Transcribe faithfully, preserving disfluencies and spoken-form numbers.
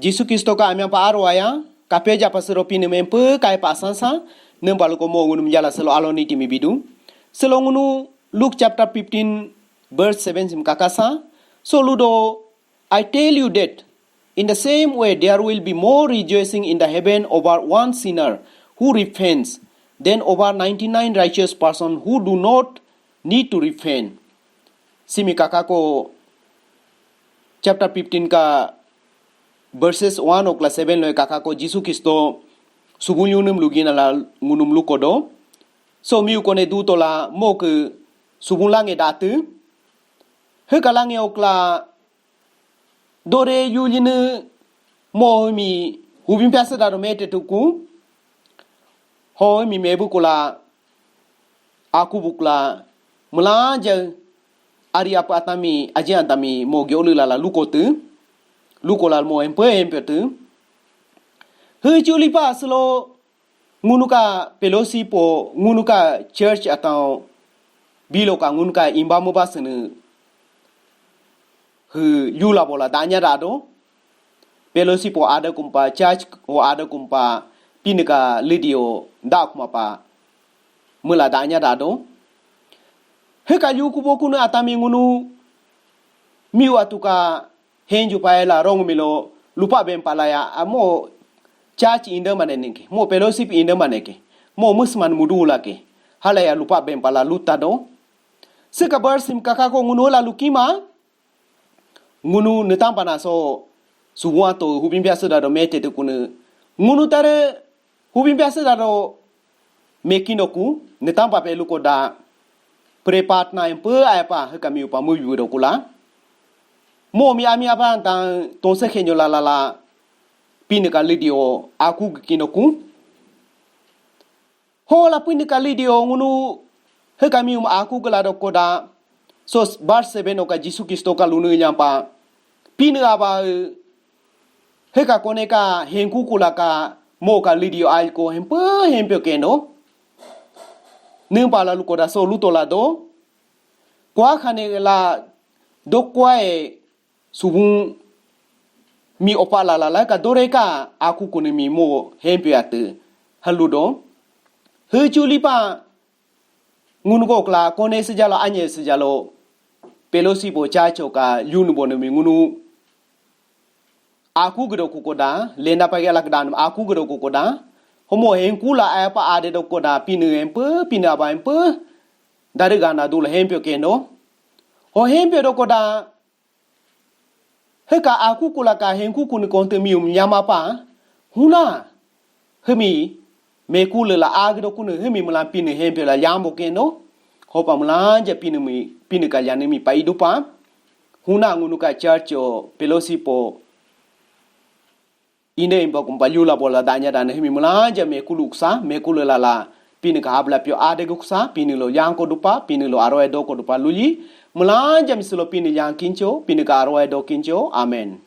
Jisu Kristo ka amyang pa aro aya, kape ja pa sero Pinii mi empe kai pa sansa, nem balu ko mo ngunumi jala selo alo niti mi bidu. Selo ngunu Luke chapter fifteen, verse seven simi kakasa. So ludo, I tell you that in the same way there will be more rejoicing in the heaven over one sinner who repents than over ninety-nine righteous person who do not need to repent. Simi kakako chapter fifteen ka verses one okla seven lo kakako Jisu Kristo subun yunum lugina la ngunumi lukodo. So miyu kone du tola mo ke subun lange datu. Heka lange okla dore yuline mo mi hubin pasa dado mete tuku. Ho mi mebu kula aku bukla melanja ari apa atami ajian tami mo gyolu lala lukotu. Lukola mo empe empe tu. He chuli pa selo ngunu ka fellowship po ngunu ka church atau bilo ka ngunu ka imba mo basene. He yula bola danya dado. Fellowship po ada kumpa church po ada kumpa Pinii ka lidio da kuma pa mula danya dado. He ka yuku boku na atami ngunu miu atuka henju paela rong milo lupa bem palaya amo church inde maneneke mo fellowship inde maneke mo musman mudula ke halaya lupa bem pala luta do. Seka bar sim kakako ngunu la lukima ngunu netampa na so suwa to hubin biasa dado mete te kune ngunu tare hubin biasa dado mekinoku netampa pe luko da prepat na empe ayapa hekami upa mu bibu dokula. Mo mi ami apa tang tonse kenyo la la la Pinii ka lidio aku kinoku. Ho la Pinii ka lidio ngunu hekami um aku gela dokoda. So verse seven oka Jisu Kristo ka lunu nyampa Pinii aba heka kone ka henku kula ka mo ka lidio ai ko hempe hempe keno. Nempa la lukoda so luto la do. Kwa khane la do kwa e subung mi opa la la la ka dore ka aku kune mi mo hempe ate haludo. He chuli pa ngunu ko kla kone sejalo anye sejalo fellowship po chacho ka yunu bonu mi ngunu aku gedo kukoda lenda pagi alak dan aku gedo kukoda. Homo henkula ayapa ade dokoda Pinii empe Pinii aba empe. Dari gana dula hempe keno. Ho hempe dokoda heka aku kula ka henku kuni konte mium nyama pa huna hemi mekule la agdo kune hemi melan Pinii hempe la yambo keno. Hopa melanja Pinii mi Pinii ka yani mi pa idupa huna ngunu ka church o fellowship po. Inde imba kumpa yula bola danya dana hemi melanja mekulu uksa mekule lala Pinii ka habla pio ade guksa Pinii lo yang ko dupa Pinii lo aroe do ko dupa luli. Melanja misilo Pinii yang kincho Pinii ka aroe do kincho. Amen.